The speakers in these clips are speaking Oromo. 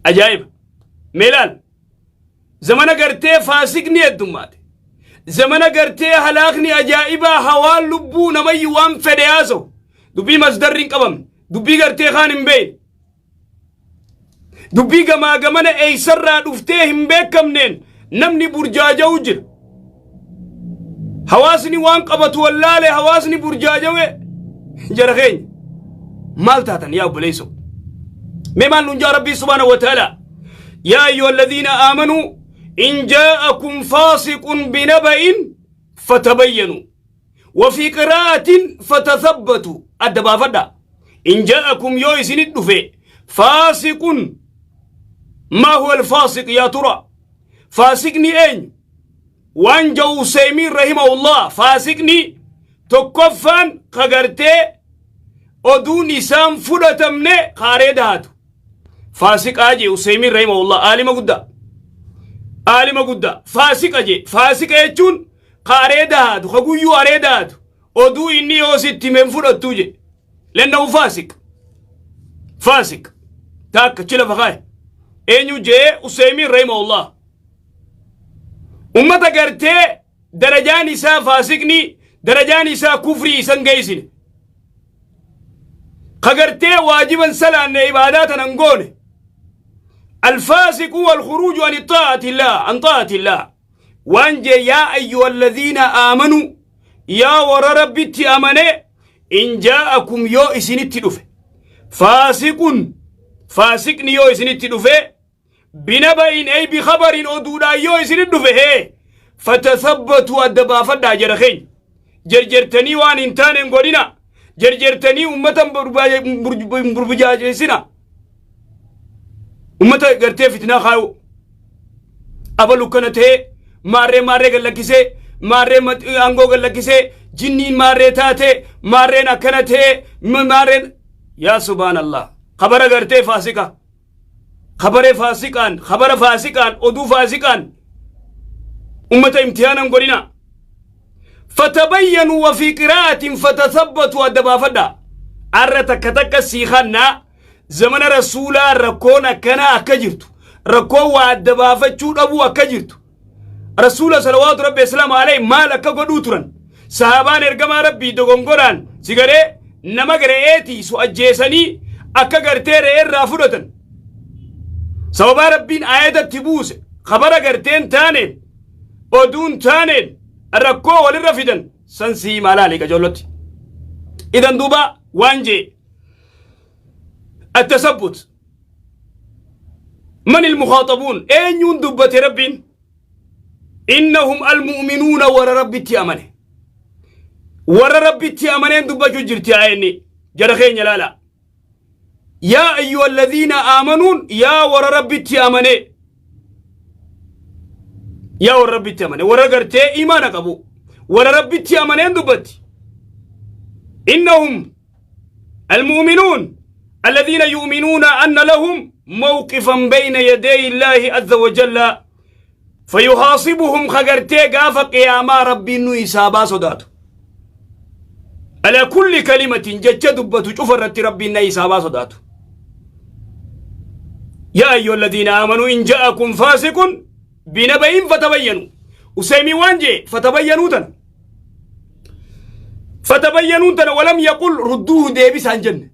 Ajaa'iba! Mee laal. Zamana gartee faasiqni heddummaate. Zamana gartee halaakni ajaa'ibaa hawaan lubbuu namayyu waan fedhe haasa'u. Dubbii masdarri hin qabamne. Dubbii gartee kaan hin beekne. Dubbii gamaa gamana eeysarraa dhuftee hin beekamneen namni burjaaja'u jira. Hawaasni waan qabatu wallaale, hawaasni burjaajawe. Jara keenya, maal taatan yaa obboleessoo? Mee maal nuun jaa Rabbii subhaanahu wa ta'ala? Yaa ayyuha alladhiina aamanuu in jaa'akum faasiqun binaba'in fatabayyanu, wa fi qiraa'atin fatathabbatu. Adda baafadha. In jaa'akum, yoo isinit dhufe, faasiqun. Maa huwa alfaasiq yaa tura? Faasiqni eenyu? Waan ja'u Useymiin rahimahullah, faasiqni tokkoffaan ka gartee oduun isaan fudhatamne kaaree dahaatu faasiqaa jee Useymiin rahimahullah. Aalima guddaa, aalima guddaa. Faasiqa jee. Faasiqa jechuun kaaree dahaatu, ka guyyuu aree dahaatu, oduu inni yoo sitti himen fudhattuu jee. Lennahu faasiq. Faasiq taakka chi lafa kaaye. Eenyu jee? Useymiin rahimahullah. Ummata gartee darajaan isaa, faasiqni darajaan isaa kufrii isan geessine, ka gartee waajiban salaanne, ibaadaa tanan goone. Alfaasiqu walkhuruuju an xaa'ati illah, an xaa'ati illah. Waan jee: yaa ayyuha alladhiina aamanuu, yaa warra Rabbitti amane, in jaa'akum, yoo isinitti dhufe, faasiqun, faasiqni yoo isinitti dhufe, binaba'in ay bikhabarin, oduudhaan yoo isinit dhufe, hee, fatathabbatu, adda baafadhaa. Jara keenya, jerjertanii waan hin taane hin godhina. Jerjertanii ummata hin burbujaajessina. Ummata gartee fitnaa kaayu, abalu kana ta'ee, maarree maarree gallakkisee, maarree aangoo gallakkisee, jinniin maarree taate, maarreen akkana ta'ee, maarreen, yaa subhaanallah. Kabara gartee faasika, kabare faasiqaan, kabara faasiqaan, oduu faasiqaan ummata imtihaanan godhina. Fatabayyanu, wa fi qiraa'atin fatathabbatu. Adda baafadha. Arra takka takka sii kannaa. Zamana rasuulaa rakkoon akkanaa akka jirtu, rakkoon waa adda baafachuu dhabuu akka jirtu, rasuula salawaatu rabbi islaamu alayhi maal akka godhuu turan sahaabaan ergamaa Rabbii, dogongoraan si garee nama re'eetii su ajjeesanii akka gartee re'ee irraa fudhatan, sababaa Rabbiin aayatatti buuse, kabara garteen taaneen, oduun taaneen rakkoo walirra fidan san sii maalaali qajoollotti. Idan duuba waan jee: التثبت، من المخاطبون؟ eenyuun dubbate Rabbiin? إنهم المؤمنون, warra Rabbitti amane. Warra Rabbitti amaneen dubbachuu jirti aayenni. Jara keenya, laala. يا أيها الذين آمنوا, yaa warra Rabbitti amane, yaa warra Rabbitti amane, warra gartee imaana qabu, warra Rabbitti amaneen dubbatti. إنهم المؤمنون الذين يؤمنون أن لهم موقفا بين يدي الله عز وجل فيحاسبهم, خغرتي غاف قياما ربي نو حسابا صداتو على كل كلمة جج دبتو شفرت ربي نو حسابا صداتو. يا أيها الذين آمنوا إن جاءكم فاسق بنبأ فتبينوا. أسيمي وانجي فتبينوا تن، فتبينوا تن، ولم يقل ردوه. deebisaa hin jenne.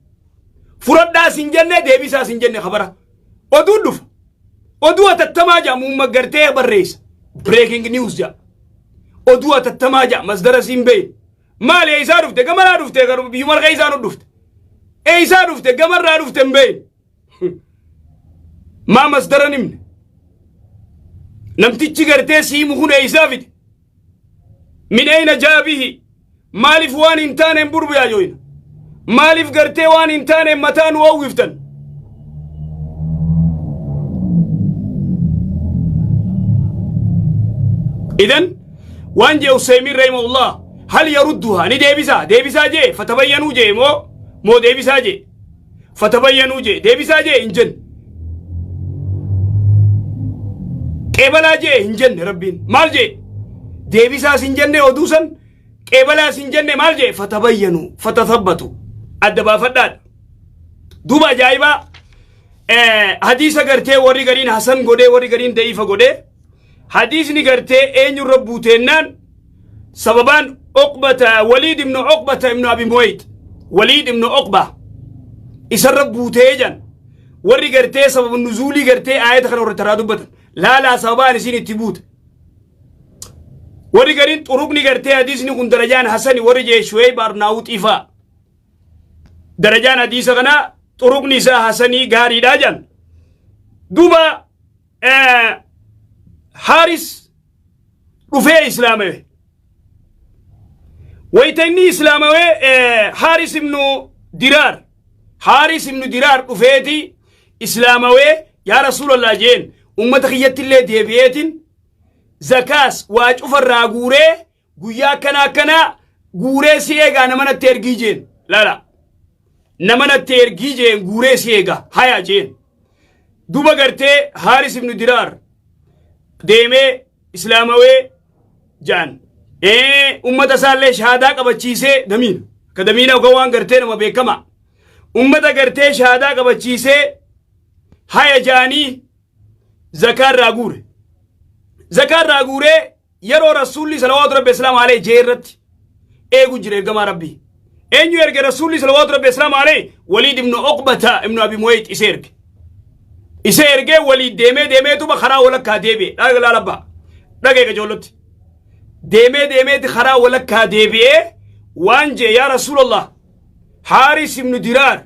Fudhadhaas hin jenne, deebisaas hin jenne. Kabara oduu dhufa, oduu atattamaa jaa muumma gartee barreessa, breaking news jaa, oduu atattamaa jaa. Masdara siin beeyin maali? Eeysaa dhufte? Gamarraa dhufte? Garuu biyyuma keessaa nu dhufte? Eeysaa dhufte? Gamarraa dhufte hin beeyin. Maa masdara nimne? Namtichi gartee siimu kun eeysaa fide? من أين جاء به? Maaliif waan hin taane hin burbuyaa jooyina? Maaliif gartee waan hin taane mataa nu oowwiftan? Idan waan jee Useymiin rahimahullah: هل يردها, ni deebisaa? Deebisaa jee? فتبينوا jee moo deebisaa jee? فتبينوا jee, deebisaa jee hin jenne. Qeebalaa jee hin jenne. Rabbiin maal jee? Deebisaas hin jenne, oduu san qeebalaas hin jenne. Maal jee? فتبينوا فتثبتوا, adda baafadhaadha. Duuba ajaa'ibaa. Hadiisa gartee warri gariin hasan godhee, warri gariin da'iifa godhee, hadiisni gartee eenyurra buuteennaan sababaan Uqbata, Waliid ibnu Uqbata ibnu Abi Mu'ayt, Waliid ibnu Uqba isarra buutee jan. Warri gartee sababa nuzuulii gartee aayata kana warra taraa dubbatan laalaa, sababaan isiin itti buute. Warri gariin xuruqni gartee hadiisni kun darajaan hasani warri jee Shu'eeyb Arnaawuxii fa'a. Darajaan hadiisa kanaa xuruqni isaa hasanii gaariidha jan. Duuba Haaris dhufee islaamawe. Wayita inni islaamawee, Haaris ibnu Diraar, Haaris ibnu Diraar dhufeeti islaamawee, "Yaa Rasuulallah," jeen, "ummata kiyyatti illee deebi'eetin zakaas waa cufarraa guuree, guyyaa akkana akkanaa guuree si eegaa, nama natti ergii," jeen. Laala, "Nama natti ergii," jeen, "guuree si eegaa." "Haya," jeen. Duba gartee Haaris ibnu Diraar deemee islaamawee jaan. Ummata isaallee shahaadaa qabachiisee, damiina akka damiina yookaan waan gartee nama beekama, ummata gartee shahaadaa qabachiisee, haya jaanii zakaa irraa guure. Zakaa irraa guuree yeroo Rasuulli salawaatu rabbi islaamu alayhi jee irratti eegu jira. Ergamaa Rabbii eenyu erge? Rasuulli salawaatu rabbi islaamu alayhi Waliid ibnu Uqbata ibnu Abi Muwayt isa erge. Isa ergee Waliid deemee deemeetuma karaa walakkaa deebi'e. Dhaga laalabbaa, dhagee qajoollotti deemee deemeeti karaa walakkaa deebi'ee waan jee, "Yaa Rasuulallah, Haaris ibnu Diraar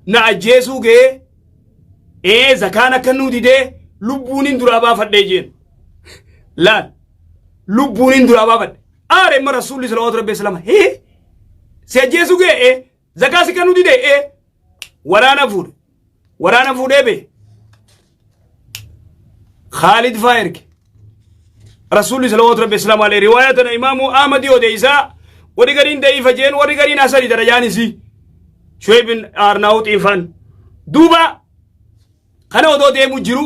na ajjeesuu ga'ee, ee zakaan akka nuu didee, lubbuun hin duraa baafadhee," jeen. Laal, "Lubbuun hin duraa baafadhe." Aare imma Rasuulli salawaatu rabbi islaama, "Hee, si ajjeesuu ga'e, ee zakaa si kennuu didee?" "Ee." Waraana fuudhe, waraana fuudhee bee Khaalid faa erge Rasuulli salawaatu rabbi islaama alayhi. Riwaayaa tana Imaamu Ahmadi odeeysaa, warri gariin da'iifa jeen, warri gariin hasani darajaan isii Shu'eeb bin Arnaawuxiin faan. Duuba kana odoo deemu jiru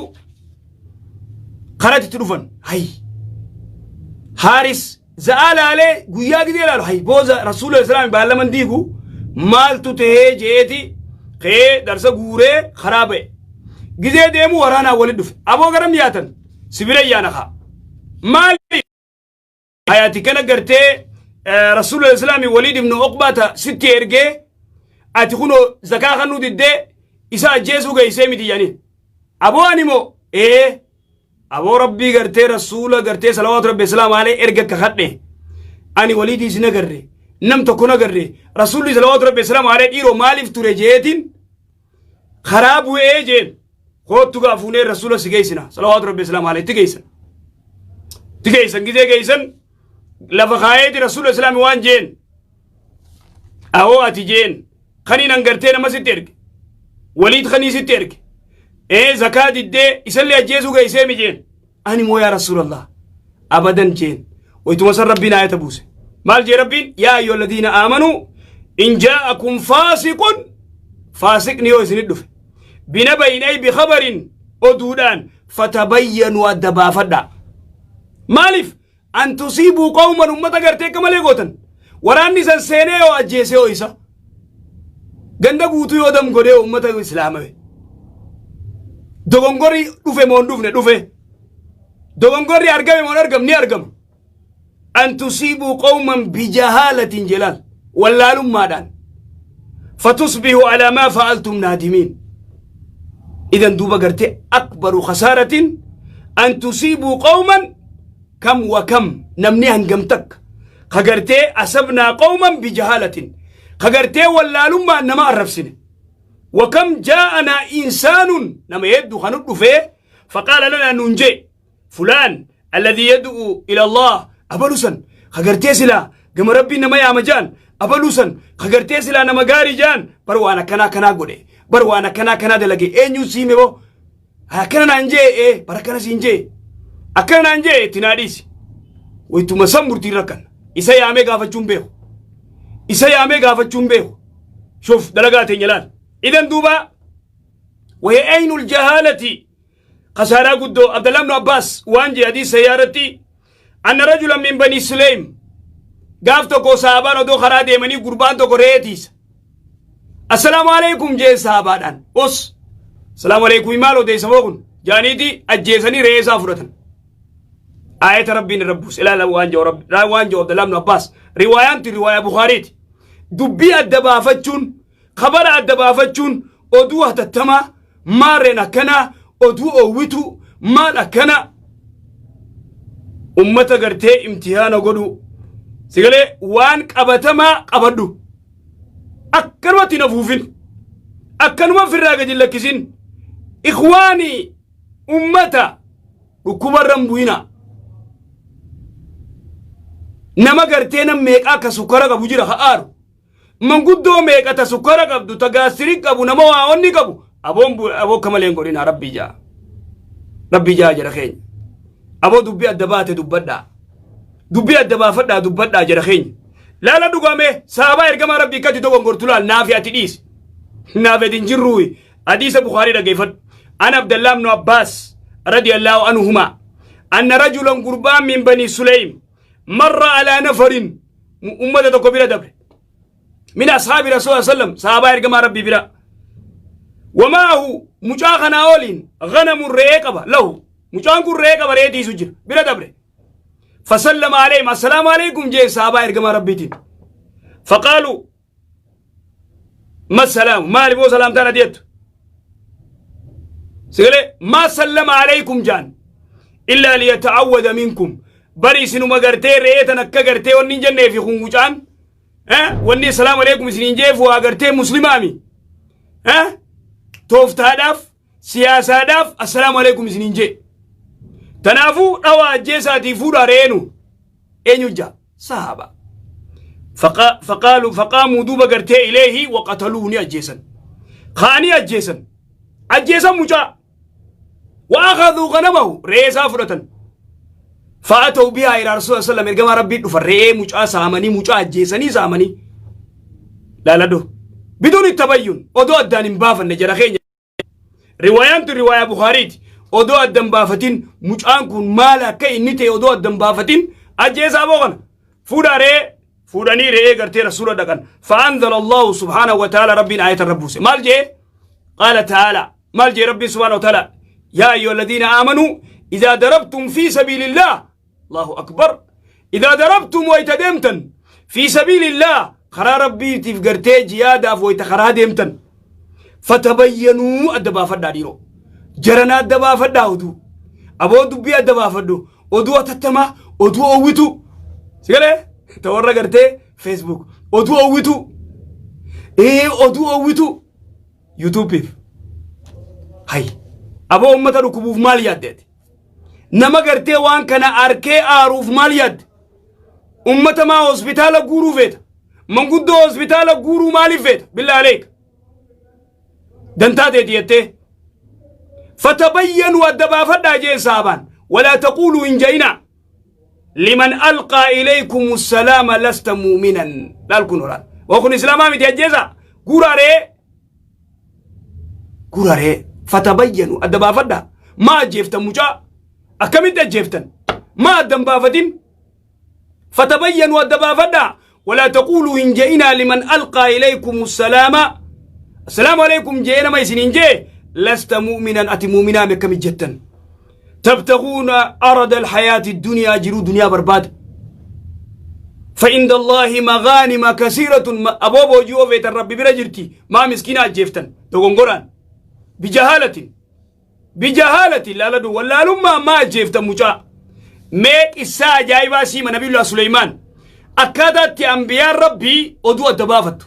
karatti itti dhufan. Hay, Haaris za'aa laalee guyyaa gidee laalu, hay booza Rasuula islaami baallaman diigu maaltu tahee jeeti, ka'ee darsa guuree karaa ba'e. Gizee deemu waraanaa walitti dhufe. "Aboo, garam yaatan? Sibira yaana kaa maali?" "Hayati kana gartee Rasuula islaami Waliid ibnu Uqbata sitti ergee, ati kunoo zakaa kannuu diddee isa ajjeesuu geessee miti," jedhanii. "Aboo, ani moo?" "Ee, aboo Rabbii gartee Rasuula gartee salawaatu rabbi islaam alee erga kakadhe, ani Waliidii sin agarre, nam tokko nagarre. Rasuulli salawaatu rabbi islaam alee dhiiroo maaliif ture jeetiin karaa bu'ee," jeen. "Koottu gaa, fuunee Rasuula si geessina," salawaatu rabbi islaam alee. Itti geessan, itti geessan. Gizee geessan lafa kaayeeti Rasuula islaami waan jeen, "Awoo, ati," jeen, "kaniin an gartee nama sitti erge, Waliid kanii sitti erge, ee zakaa diddee isallee ajjeesuu geessee mi?" jeen. "Ani moo yaa Rasuulallah? Abadan," jeen. Waytuma san Rabbiin aayata buuse. Maal jee Rabbiin? "Yaa ayyuha alladhiina aamanuu in jaa'akum faasiqun," faasiqni yoo isinit dhufe, "binaba'in ay bikhabarin," oduudhaan, "fatabayyanuu," adda baafadhaa. Maaliif? "An tusiibuu qawman," ummata gartee akka malee gootan, waraanni san seenee yoo ajjeesee yoo isa ganda guutuu yoo dam godhee ummata islaamame, dogongorri dhufe moo hin dhufne? Dhufe. Dogongorri argame moo hin argam? Ni argama. "An tusiibuu qawman bijahaalatin," jelaal, wallaalummaadhaan, "fatusbihu alaa maa fa'altum naadimiin." Idan duuba gartee akbaru khasaaratin an tusiibuu qawman. Kam wa kam namni hangam takka ka gartee asabnaa qawman bijahaalatin, ka gartee wallaalummaan nama arrabsine. Wa kam jaa'anaa insaanun, nama hedduu kanu dhufee, faqaala lanaa, nuun jee, "Fulaan alladhii yad'u ila Allah," abalu san ka gartee silaa gama Rabbiin nama yaama jaan, abalu san ka gartee silaa nama gaarii jaan, bar waan akkanaa akkanaa godhe, bar waan akkanaa akkanaa dalage. "Eenyuun siime boo akkana naan jee?" "Ee, bar akkana siin jee, akkana naan jee." Itti naa dhiisi. Waytuma san murtiin rakkanna. Isa yaamee gaafachuun beeku, isa yaamee gaafachuun beeku. Shuf, dalagaa teenya laal. Idan duuba وهي عين الجهالة خسارة قدو. عبد الله بن عباس وان جي حديث سيارتي أن رجلا من بني سليم، gaaf tokko sahabaan odoo karaa deemanii gurbaan tokko re'ee tiisa. "Assalaamu alaikum," jee sahabaadhaan. Os Salaamu alaikum, maal odeessa boo kun jaaniiti ajjeesanii re'ee isaa fudhatan. Aayata Rabbiin irra buuse ilaala. Waan jiru Rabbi, waan jiru Abdullah ibn Abbaas, riwaayaan tun riwaayaa Bukaariiti. Dubbii adda baafachuun, kabara adda baafachuun, oduu hatattamaa maarreen akkanaa, oduu oowwitu maal akkana, ummata gartee imtihaana godhu sigalee waan qabatamaa qabadhu. Akkanumatti hin afuufin, akkanuma firraa gadi hin lakkisin. Ikhwaanii, ummata dhukkubarra hin bu'ina. Nama gartee nam meeqaa akka sukkara qabu jira, ka aaru manguddoo meeqa ta sukkara qabdu, ta gaastiriik qabu, nama waa onni qabu. Aboon aboo akka malee hin godhina. Rabbii jaa, Rabbii jaa jara keenya. Aboo, dubbii adda baate dubbadhaa, dubbii adda baafadhaa dubbadhaa jara keenya. Laala, dhugame saabaa ergamaa Rabbii akkatti dogongortu laal. Naafi ati dhiisi, naaf ati hin jirruuyi. Hadiisa Bukaarii dhageeffadhu. An Abdallah ibnu Abbaas radiyallahu anhuma anna rajulan, gurbaan, min Bani Suleym marra alaa nafarin, ummata tokko bira dabre, min ashaabi Rasuula sallam, sahabaa ergamaa Rabbii bira. Wamaahu, mucaa kanaa waliin, ganamun, re'ee qaba. Lahu, mucaan kun re'ee qaba, re'ee tiisu jira, bira dabre. Fasallama alayhim, assalaamu alaykum jee sahabaa ergamaa Rabbiitiin. Faqaalu ma salaamu, maali boo salaamtaan ati jettu sigalee? Ma sallama alaykum jaan illaa liyata'awwada minkum. Bari isinuma gartee re'ee tan akka gartee wanni hin jennee fi kun mucaan wanni assalaamu alaykum isiniin jeefu waa gartee muslimaami tooftaadhaaf siyaasaadhaaf assalaamu alaykum isiniin jee. Tanaafuu dhawaa ajjeesaatii fuudhaa re'eenu. Eenyu jaa? Sahaba. Faqaalu faqaamuu, duuba gartee ileehi waqataluu, ni ajjeesan, kaanii ajjeesan, ajjeesan mucaa. Wa akhadhuu ganamahu, re'ee isaa fudhatan. Fa'atau bihaa ilaa Rasuula sallam, ergamaa Rabbii dhufan. Re'ee mucaa saamanii, mucaa ajjeesanii saamanii. Laaladhu, biduun ittabayyun, odoo addaan hin baafanne jara keenya. Riwaayaan tun riwaayaa Bukaariiti. Odoo addan baafatin, mucaan kun maal akka inni ta'e odoo addan baafatin ajjeesaa boo kana. Fuudhaa re'ee fuudhanii re'ee gartee Rasuula dhaqan. Fa'anzala Allahu subhaanahu wa ta'ala, Rabbiin aayata irra buuse. Maal jee? Qaala ta'ala. Maal jee Rabbiin subhaanahu wa ta'ala? Yaa ayyuha alladhiina aamanuu idaa darabtum fi sabiilillah. Allahu akbar. Idaa darabtum, wayta deemtan, fi sabiilillah, karaa Rabbiitiif gartee jiyaadaaf wayta karaa deemtan. Fatabayyanuu, adda baafadhaa dhiiroo. Jarana adda baafadhaa oduu. Aboo, dubbii adda baafadhu. Oduu atattamaa, oduu oowwitu. Sigalee? Ta warra gartee Facebook. Oduu oowwitu. Ee, oduu oowwitu. YouTubeif. Hay. Aboo, uummata dhukkubuuf maal yaadde ati? Nama gartee waan kana arkee aaruuf maal yaadde? Uummata maa hospitaala guuruu feeta? Manguddoo hospitaala guuruu maaliif feeta? Billaa aleeka. Dantaa teeti jettee. Fatabayyanuu, adda baafadhaa jeen saabaan. Walaa taquuluu, hin ja'inaa. Liman alqaa ilaykum salaama lasta muuminan. Laal kun olaal. Waa kun islaamaa miti, ajjeesa. Guuraaree. Guuraaree. Fatabayyanu, adda baafadhaa. Maa ajjeeftan mucaa? Akkamitti ajjeeftan? Maa addan baafatin? Fatabayyanu, adda baafadhaa. Walaa taquuluu, hin je'inaa, liman alqaa ilaykum salaama, assalaamu alaykum jee nama isin hin jee, lasta mu'minan, ati mu'minaa akkami jettan? Tabtaguuna arada alhayaati duniyaa, jiruu duniyaa barbaada. فعند الله مغانم كثيرة. أبو بوجي أوفيت ربي bira jirti. Maa miskiina ajjeeftan dogongoraan بجهالة بجهالة? Laaladhu, wallaalummaa maa ajjeeftan mucaa? Mee qissaa ajaa'ibaa siima. Nabiyullah Suleymaan, akkaataa itti ambiyaan Rabbii oduu adda baafattu,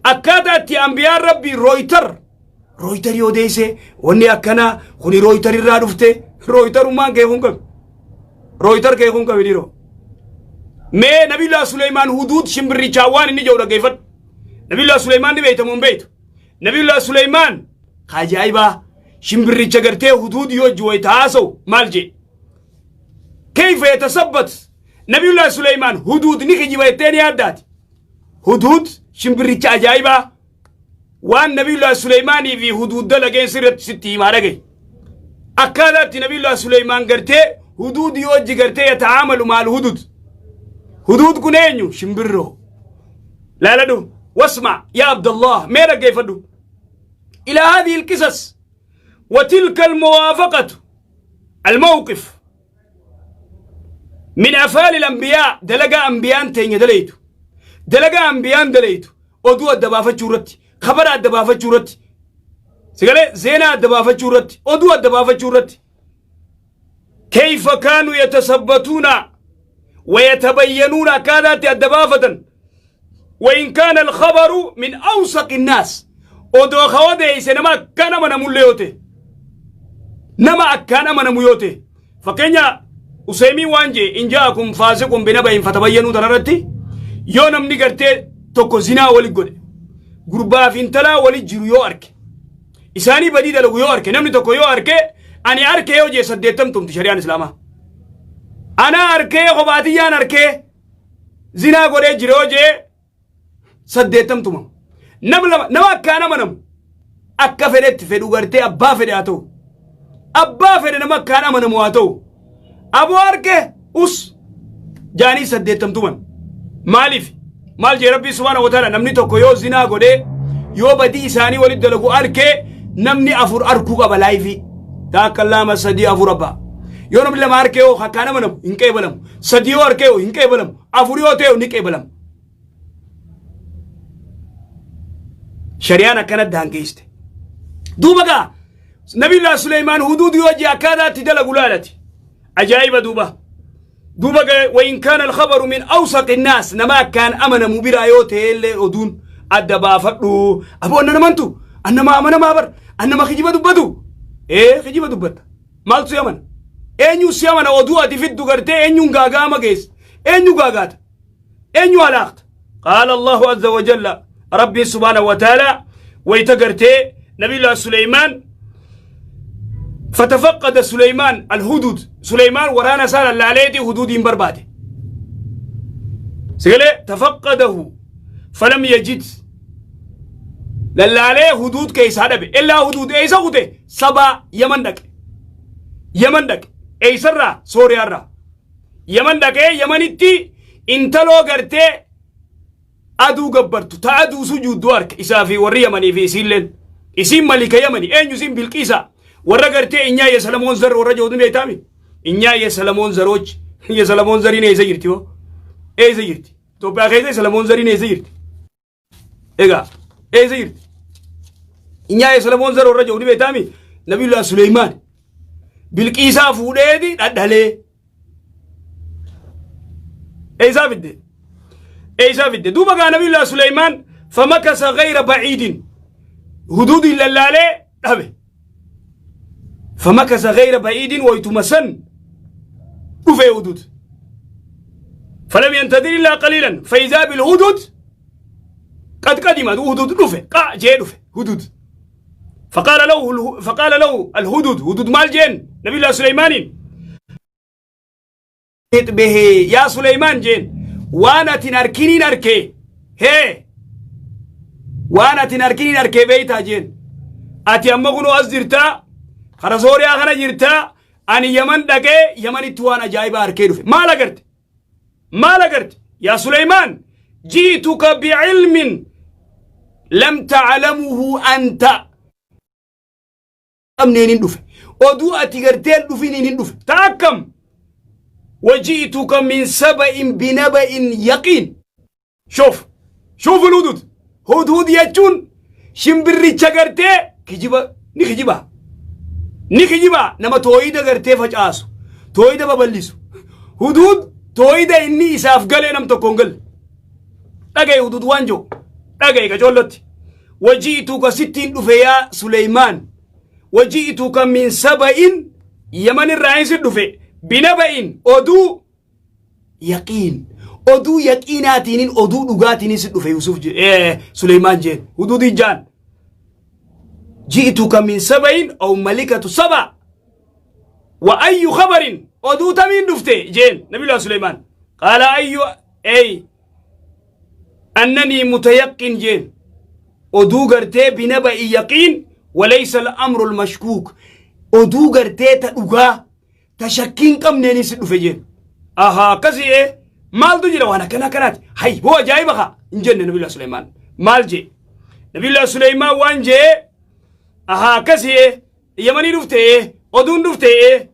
akkaataa itti ambiyaan Rabbii Rooytarii odeesse. Wanni akkanaa kuni Rooytar irraa dhufte. Rooytarummaan kee kun qabi, Rooytar kee kun qabi dhiiroo. Mee Nabiyullah Suleymaan huduud shimbirrichaa waan inni jedhu dhaggeeffadhu. Nabiyullah Suleymaan ni beeytamu hin beeytu? Nabiyullah Suleymaan ka ajaa'ibaa shimbirricha gartee huduud yoo wajji wayita haasa'u maal jee? كيف يتثبت نبي الله سليمان هدود ni kijiba jettee ni yaaddaati? Huduud shimbirricha ajaa'ibaa waan Nabiyullah Suleymaanii fi huduud dalageen sirratti sitti himaa dhagaye. Akkaataa itti Nabiyullah Suleymaan gartee huduud yoo wajji gartee يتعامل مع الهدهد. Huduud kun eenyu? Shimbirroo. Laaladhu. واسمع يا عبد الله, mee dhaggeeffadhu. إلى هذه القصص. وتلك الموافقة الموقف من أفعال الأنبياء دلقا أنبيان تين دليتو دلقا أنبيان دليتو oduu adda baafachuu irratti, khabara adda baafachuu irratti, sigalee zeenaa adda baafachuu irratti, oduu adda baafachuu irratti. كيف كانوا يتثبتون ويتبينون akkaataa adda baafatan وإن كان الخبر من أوثق الناس odoo ka odeeyse nama akkaan amanamullee yoo ta'e, nama akkaan amanamu yoo ta'e. Fakkeenya Useymiin waan jee, إن جاءكم فاسق بنبإ فتبينوا tanarratti, yoo namni gartee tokko zinaa wali godhe, gurbaa fi intalaa wali jiru yoo arke, isaanii badii dalagu yoo arke, namni tokko yoo arke, ani arke yoo jee, 80 tumti shari'aan islaamaa. Ana arkee, kophaatiyyaan arkee zinaa godhee jira yoo jee, 80 tuma. Nama lama, nama akkaan amanamu, akka fedhetti fedhu gartee, abbaa fedhe haa ta'u, abbaa fedhe, nama akkaan amanamu haa ta'u, aboo arke us jaanii 80 tuman. Maaliif? Maal jee Rabbii سبحانه وتعالى? Namni tokko yoo zinaa godhee, yoo badii isaanii walitti dalagu arkee, namni afur arkuu qaba live. Takka, lama, sadii, afur. Abbaa yoo namni lama arkee yoo akkaan amanamu hin qeebalamu. Sadii yoo arkee yoo hin qeebalamu. Afur yoo ta'e ni qeebalamu. Shari'aan akkana daangeessite. Duuba gaa Nabiyullah Suleymaan huduudi yoo jee akkaataa itti dalagu laalati. Ajaa'iba duuba. Duuba gaa وإن كان الخبر من أوثق الناس, nama akkaan amanamu biraa yoo ta'e illee, oduun adda baafadhu. Aboo, anna namantu, annama amanamaa bar, annama kijiba dubbatu. Ee, kijiba dubbatta. Maaltu si amana? Eenyu si amana? Oduu ati fiddu gartee eenyuun gaagaama geessa? Eenyu gaagaata? Eenyu halaaqta? قال الله عز وجل, ربي سبحانه وتعالى ويتقرتي نبي الله سليمان, فتفقد سليمان الهدد. سليمان ورانا سال اللاليتي هدود برباده سيقول تفقده فلم يجد. للالي هدود كيس هذا إلا هدود إيسا قوته سبا يمن دك, يمن دك إيسا سوريا را يمن دك. يمنتي intaloo gartee aduu gabbartu, ta aduu sujuuddu arka. Isaa fi warri Yamanii fi isiilleen, isiin malika Yamanii. Eenyu isiin? Bilqiisa. Warra gartee እኛ የሰለሞን ዘር warra jedhutu beektaami. እኛ የሰለሞን ዘሮች. የሰለሞን zariin eessa jirti hoo? Eessa jirti? Itoophiyaa keessa የሰለሞን zariin eessa jirti? Egaa eessa jirti? እኛ የሰለሞን ዘር warra jedhutu beektaami. Nabiyullah Suleymaan Bilqiisaa fuudheeti dhadhalee eessaa fidde? Eessaa fidde? Duuba gaa Nabiyullah Suleymaan فمكث غير بعيد, huduudin lallaalee dhabe. فمكث غير بعيد, waytuma san dhufe hudud. فلم ينتظر إلا قليلا فإذا بالهدد قد قدم. هدد dhufe, qa jee dhufe hudud. فقال له الهدد, هدد maal jeen نبي الله سليمان? به يا سليمان jeen, waan atin arkiniin arkee, hee, waan atin arkiniin arkee beeytaa jeen. Ati amma kunoo as jirtaa, kara Sooriyaa kana jirtaa, ani Yaman dhaqee Yamanitti waan ajaa'ibaa arkee dhufe. Maal agarte? Maal agarte? يا سليمان جئتك بعلم لم تعلمه أنت qabneen hin dhufe, oduu ati garteen dhufiniin hin dhufe. Ta akkam? وجئتك من سبإ بنبإ يقين. شوف شوف الهدد. هدهد jechuun shimbirricha gartee kijiba ni kijiba, ni kijiba, nama tooyida gartee facaasu, tooyida babal'isu. Hudud tooyida inni isaaf galee nam tokko hin galle. Dhagaye, hudud waan jiru dhagaye qacoollotti. وجئتك, sittiin dhufe, يا سليمان وجئتك من سبإ, Yaman irraa si dhufe, بنبإ, oduu, يقين, oduu yaqiinaatiinin, oduu dhugaatiinin si dhufe. Yusuf Suleymaan jeen hududii jaan, جئتك من سبإ أو ملكة سبأ. وأي خبر, oduu tamiin dhufte jeen Nabiyullah Suleymaan. قال أي أي أنني متيقن jeen, oduu gartee بنبإ يقين وليس الأمر المشكوك, oduu gartee ta dhugaa ta shakkiin qabneen si dhufe jeen. Ahaa, akkasii. Ee, maaltu jira? Waan akkana akkanaati. Hay boo, ajaa'iba kaa hin jenne. Nabiyullah Suleymaan maal jee? Nabiyullah Suleymaan waan jee, ahaa, akkasii. Yamanii dhufte, oduun dhufte.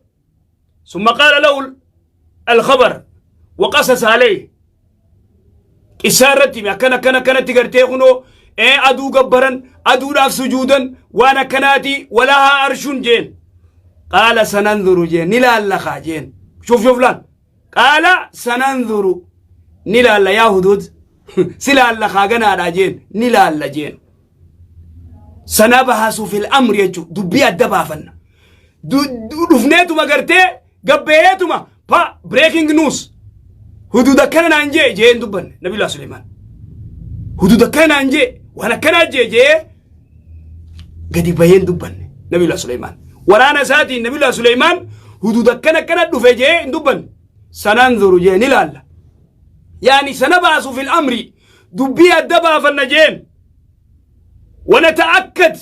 ثم قال له الخبر وقصص عليه. Qissaa irratti hime, akkana akkana akkanatti gartee kunoo aduu gabbaran, aduudhaaf sujuudan, waan akkanaati. ولها عرش jeen. قال سننظر jeen, ni laalla jeen. شوف شوف laal, قال سننظر, ni laalla. Yaa Huduud, si laalla kaa ganaadha jeen, ni laalla jeen. سنبحث في الأمر jechuu, dubbii adda baafanna. Dhufneetuma gartee gabbeeetuma pa breaking news, Huduud akkana naan jee jeen dubbanne. Nabiyullah Suleymaan Huduud akkana naan jee, waan akkanaa jee jee gadi baheen dubbanne. Nabiyullah Suleymaan waraana isaatiin, Nabiyullah Suleymaan Huduud akkana akkana dhufe jee hin dubbanne. سننظر jee, ni laalla, يعني سنبحث في الأمر, dubbii adda baafanna jeen. ونتأكد,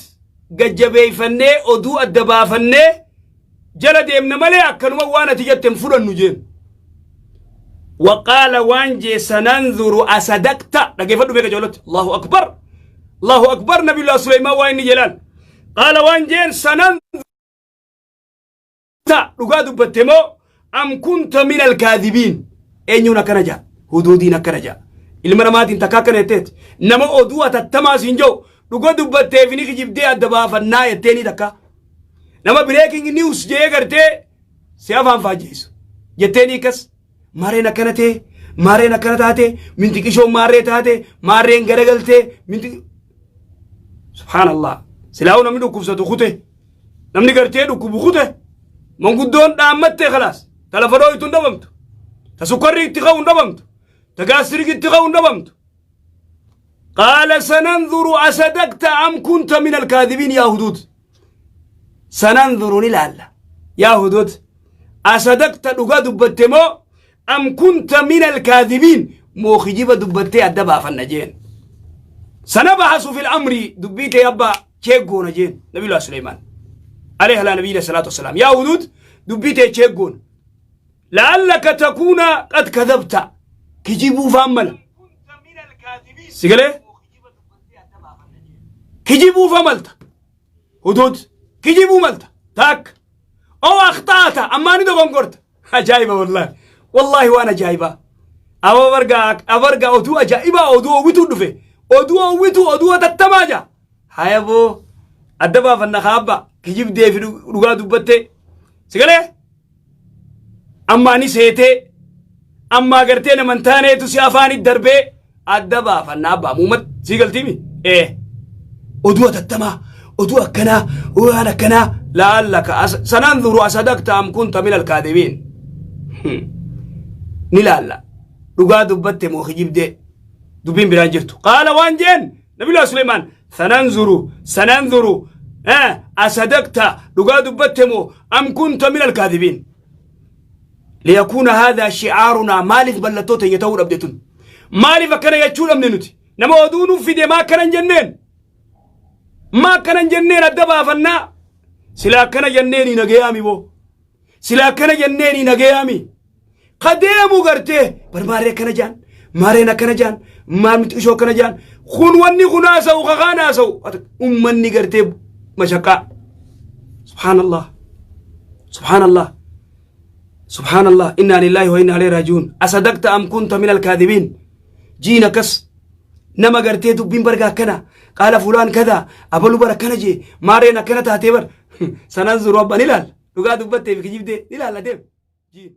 gajjabeeyfannee oduu adda baafannee jala deemna malee akkanuma waan ati jette hin fudhannu jeen. وقال waan jee, سننظر أصدقت. Dhaggeeffadhu beeka joolotti. الله أكبر, الله أكبر. Nabiyullah Suleymaan waan inni jedhaan, قال waan jeen, سننظر, dhugaa dubbatte moo أم كنت من الكاذبين. Eenyuun akkana jaa? Huduudiin akkana jaa. Ilma namaatiin takka akkana jetteet, nama oduu atattamaa siin jiru dhuga dubbatteef ni kijibdee adda baafannaa jetteeni takka, nama breaking news jee gartee si afaan faajjeessu jetteeni akkas maarreen akkana ta'e, maarreen akkana taate, mintiqishoon maarree taate, maarreen garagaltee minti. سبحان الله. Silaa'uu namni dhukkubsatu kute, namni gartee dhukkubu kute, manguddoon dhaammatte, خلاص, talafadoo itti hin dhabamtu, ta sukkarri itti ka'u hin dhabamtu, ta gaastiriik itti ka'u hin dhabamtu. قال سننظر أصدقت أم كنت من الكاذبين. يا هدود, سننظر, ni laalla. Yaa Huduud, أصدقت, dhugaa dubbatte moo أم كنت من الكاذبين, moo kijiba dubbattee adda baafanna jeen. سنبحث في الأمر, dubbii tee abbaa check goona jeen. Nabiyullah Suleymaan عليه على نبينا الصلاة والسلام, yaa Huduud, dubbii tee check goona. لعلك تكون قد كذبت, kijibuu faan mala sigalee, kijibuu fa malta. Huduud, kijibuu malta taak أو أخطأت, ammaani dogongorta. Ajaa'iba, والله والله, waan ajaa'ibaa. Aba bargaa abargaa, oduu ajaa'ibaa, oduu oowwituu dhufe, oduu oowwituu, oduu atattamaa jaa. Hayaboo, adda baafanna kaabba kijibdee fi dhugaa dubbattee sigalee, ammaani seetee, ammaa gartee naman taaneetu si afaanit darbee adda baafanna abbaa muumat sii galtiimi. Ee, oduu atattamaa, oduu akkanaa, waan akkanaa. لعلك سننظر أصدقت أم كنت من الكاذبين. Ni laalla, dhugaa dubbatte moo kijibdee. Dubbiin biraan jirtu. قال waan jeen Nabiyullah Suleymaan, سننظر سننظر أصدقت, dhugaa dubbatte moo أم كنت من الكاذبين. ليكون هذا شعارنا. Maaliif mallattoo teenya ta'uu dhabde tun? Maaliif akkana jechuu dhabne nuti? Nama oduu nuuf fide maa akkana hin jenneen? Maa akkana hin jenneen? Adda baafannaa. Sila akkana jenneeni nagayaami boo, sila akkana jenneeni nagayaami. Kadeemu gartee bar maarree akkana jaan, maarreen akkana jaan, maal mixishoo akkana jaan, kun wanni kun haasa'u kakaan haasa'u ummanni gartee mashaqqaa. سبحان الله, سبحان الله, سبحان الله. إنا لله وإنا إليه راجعون. أصدقت أم كنت من الكاذبين jiina kas nama gartee dubbiin barga akkana, قال فلان كذا, abalu bar akkana jee, maarreen akkana taatee bar. سننظر abba, ni laalla, dhugaa dubbattee fi kijibdee ni laalla. Deem jiin.